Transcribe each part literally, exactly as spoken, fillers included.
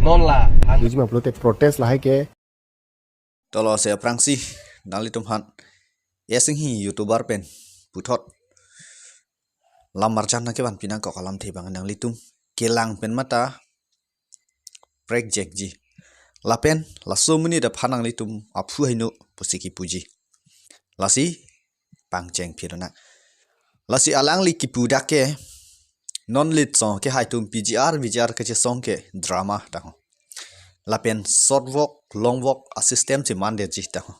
Non la, ang- Duji ma pulote protest lahai ke. Tolo se aphrangsi nanglitum aphan Esing Hi YouTuber pen puthot lam marjan nangkevan pinangkok alamthe abang nanglitum kelang pen mata prekjekji. Lapen laso amonit aphan nanglitum aphu heno pusi kipuji. Lasi pangcheng phirona. Lasi alangli kipu dak ke non litsong kehai atum P G R, V G R kachesong ke drama tangho. Lapen short vlog, long vlog a system si mandetji tangho.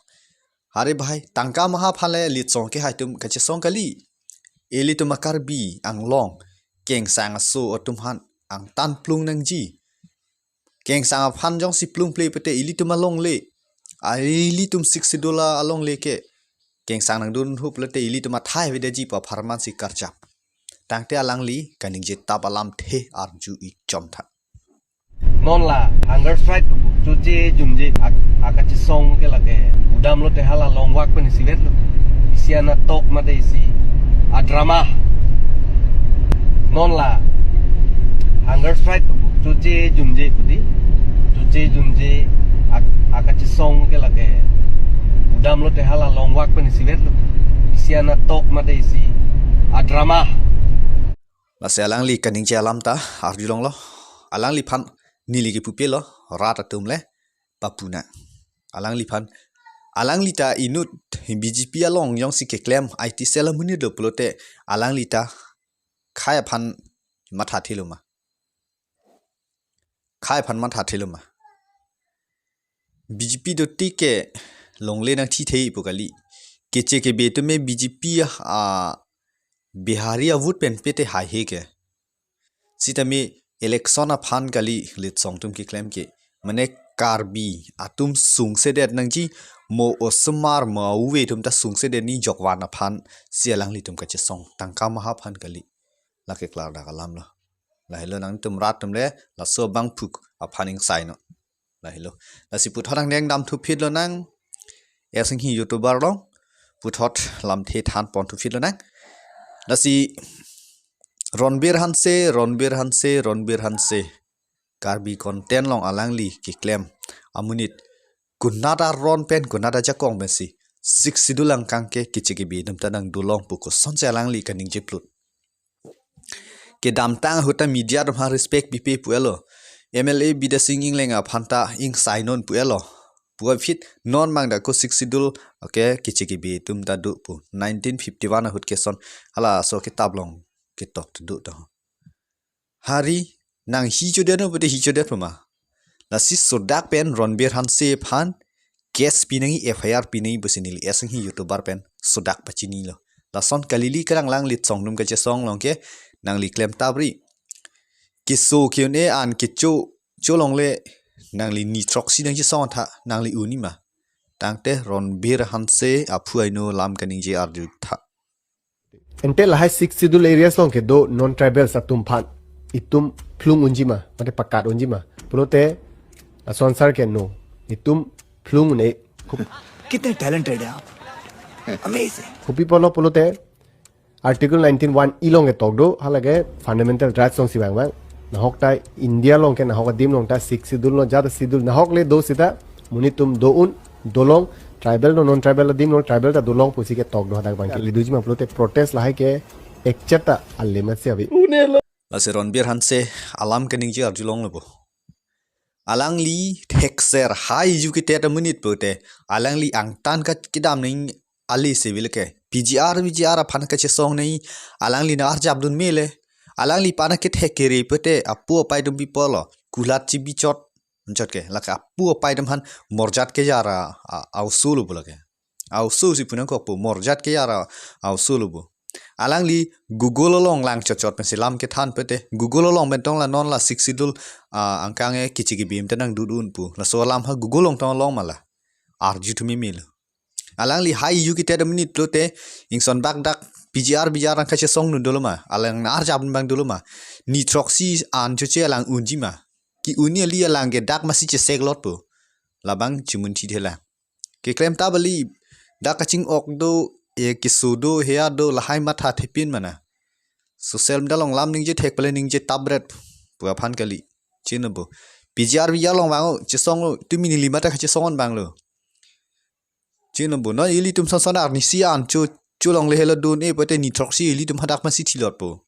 Hari bahai tangka maha aphan le litsong kehai atum kachesong kali. Ilitum a-Karbi Anglong kengsang aso atum aphan angtan plung nangji. Kengsang aphan jongsi plung ple pute ilitum alongle. A ilitum Sixth Schedule alongle ke kengsang nangdun hup lote ilitum athai avedetji pu apharman si karjap. Tangte alangli kaningje tap alamthe arju-ik chomtha. Non la hunger strike choche junje ak-, akachesong ke lake udam lote hala long walk pen isivet lo. Isi anatok mate isi a-drama. Non la hunger strike choche junje kuti. Choche junje ak-, akachesong ke lake udam lote hala long walk pen isivet lo. Isi anatok mate isi a-drama. Lasi alangli kaningje alam ta arjulonglo. Alangliphan neli kipu pelo, rat atum le papu nang. Alangliphan, alangli ta inut B J P along jongsi keklem I T cell amonit lo pulote alangli ta khei aphan matha thilo ma. Khei aphan matha thilo ma. B J P dotik ke longle nangthithei pu kali. Keche kebe atum me B J P a Bihari a-vote pen pete haihe ke. Sitame election aphan kali litsong atum keklem ke. Mane Karbi atum sungsedet nangji, mo osomar mo ave atum ta sungsedet ni jokvan aphan si alanglitum kachesong tangka maha aphan kali. Lake klardak alam lo. Lahelo nangtum rat atum le laso abangphu aphan ingsai non. Lahelo. Lasi puthot angdeng dam thuphit lonang. Esing Hi YouTuber along puthot lamthe than pon thuphit lonang. Lasi Ronbir Hanse, Ronbir Hanse, Ronbir Hanse. Karbi content along alangli keklem amonit konat aron pen konat ajakong pensi Sixth Schedule angkang ke keche kebe atum ta nangdolong pu kosonsi alangli kaningje plut. Kedamtang ahut ta media atum ha respect pipe pu-etlo. M L A Bidya Sing Engleng aphan ta ingsai non pu-etlo. Pu aphi non mang dak ko Sixth Schedule ke keche kebe atum ta do pu. Nineteen fifty-one ahut keson halaso kitab along ketok ta do ta. Hari nanghi chodet no pute hi chodet puma. Lasi sodak pen Ronbir Hanse aphan case pi nangji, F I R pi nangji pusi neli Esing Hi YouTuber pen sodak pachinilo. Lason kali, ili kerang lang litsong atum kachesong along ke nangli klem tapri. Keso ke-un-e an kecho cholongle nangli ni throksi nangchesong tha nangli un-e ma. Tangte Ronbir Hanse aphu heno lam kaningje arju tha. Ante lahai Sixth Schedule areas along kedo non-tribals atum aphan itum phlung unji ma, mate pakat unji ma pulote lason sar ke no, itum phlung un-e. कितने टैलेंटेड हैं आप। Amazing. Kopi apotlo pulote Article nineteen one E along ketok do, halake fundamental rights alongsi vangvang. Nahok ta India along ke, nahok adim along ta Sixth Schedule no jat schedule nahok le do seta monit atum do un, dolong, tribal no non-tribal adim no tribal ta dolong pusi ketok do hadak abang ke. Liduji ma pulote protest lahai ke ekchet ta ale masi ave. Lasi Ronbir Hanse alam kaningje arjulonglo bo. Alangli thekser hai ju kitet amonit pute alangli angtan ka kedam nangji, ale se vil ke P G R, V G R aphan kachesong nangji, alangli nang-arjap dun mele. Alangli aphan kethek kere pute apu apai atum pi apotlo, kulat chibi chot, chot ke, lake apu apai atum aphan morjat kejar a, a, a-oso lo bo lake. A-oso si pu nangkok pu, morjat kejar a, a-oso lo bo. Alangli Google along lang chot chot pensi lam kethan pute, Google along pen tong la non la Sixth Schedule, a, angkang ke keche kebe atum ta nangdodun pu. Laso alam ha Google along tong long ma la. Arju thu meme lo. Alangli hai ju kitet amonit pulote ingson bak dak P G R, V G R nang kachesong dun dolo ma. Alang nang-arjap dun abang dolo ma. Ni throksi an choche alang unji ma. Ke-un-e kali, alang ke dak masi chesek lot po. Labang chimun thi thela. Keklem ta bali dak kaching-ok do, e keso do, heya do, lahai matha thepin mana. Social media along lam ningje thek pale ningje tapret pu aphan kali. Chino bo. P G R V G R along vang-o, chesong-o, tumi neli mata kachesong-o vanglo. Chino bo, non ilitum son son arnisi an cho, cholongle helo dun-e pote ni throksi ilitum hadak masi thilot po.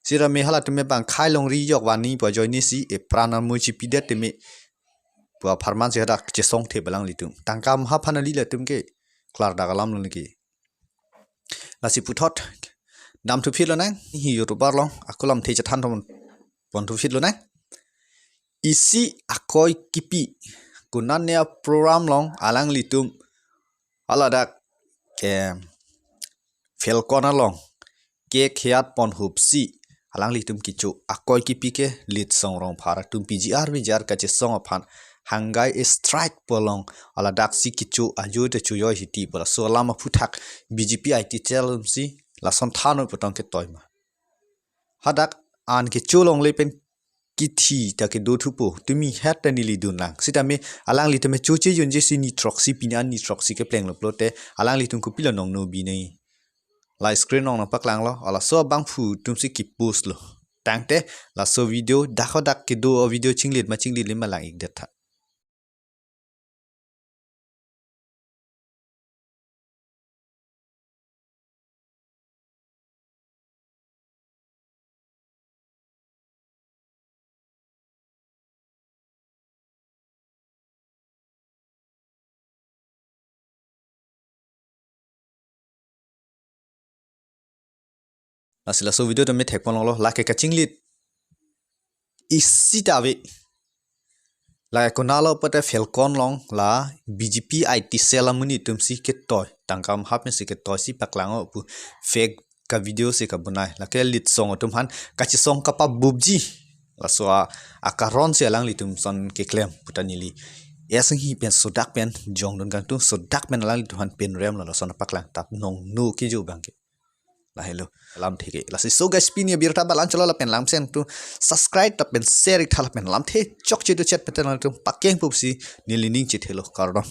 Sitame halatum me bang khai longri jok vani pu ajoine si epran amu chipidet teme pu apharman si hadak chesong thep alanglitum. Tangka maha aphan kali latum ke klardak alam lo niki. Lasi puthot damthu phit lonang, hi YouTuber along ako lamthe chethan thom ponthu phit lonang. Isi akoi kipi, konatne a-program along alanglitum haladak ke Falcon along cake khiat pon hupsi alanglitum kecho akoi kipi ke Litsong Rongphar atum P G R V G R kachesong aphan hanggai strike pu along haladak si kecho ajo te choyoi hiti pu laso alam aphuthak B J P I T cell si lason than-o pu tong ketoi ma. Hadak an kecho longle pen kithi ta kedo thupo, tumi het ta neli dun lang. Sitame alanglitum me choche junje si ni throksi, pini an ni throksi keplenglo pulote alanglitum kopilo nongno binai. La screen along nangpaklanglo, halaso abangphu atum si ki-post lo. Tangte laso video dak hadak kedo a-video chinglit ma chinglitle ma lang-ikdet tha. Lasi laso video tame thekpon longlo, lake kachinglit isi ta ave. Lake konatlo pote Falcon along la B J P I T cell amonit atum si ketoi, tangka maha pen si ketoi si paklang-o pu fake ka video si kabonai. Lake Litsong atum aphan kachesong kapabupji. Laso a, akaron si alanglitum son keklem pu ta neli esenghi pen sodak pen jongdun kangtung, sodak pen alanglitum aphan penrem lo, lason paklang tap nongno kejo abang ke. Lahelo lamthe ke. Lasi so guys, pini abirta balan cholo lapen lamsen tu subscribe lapen share iktha lapen lamthe chokche do chet peten alanglitum pakeng pusi neli ning chithelo, kardom.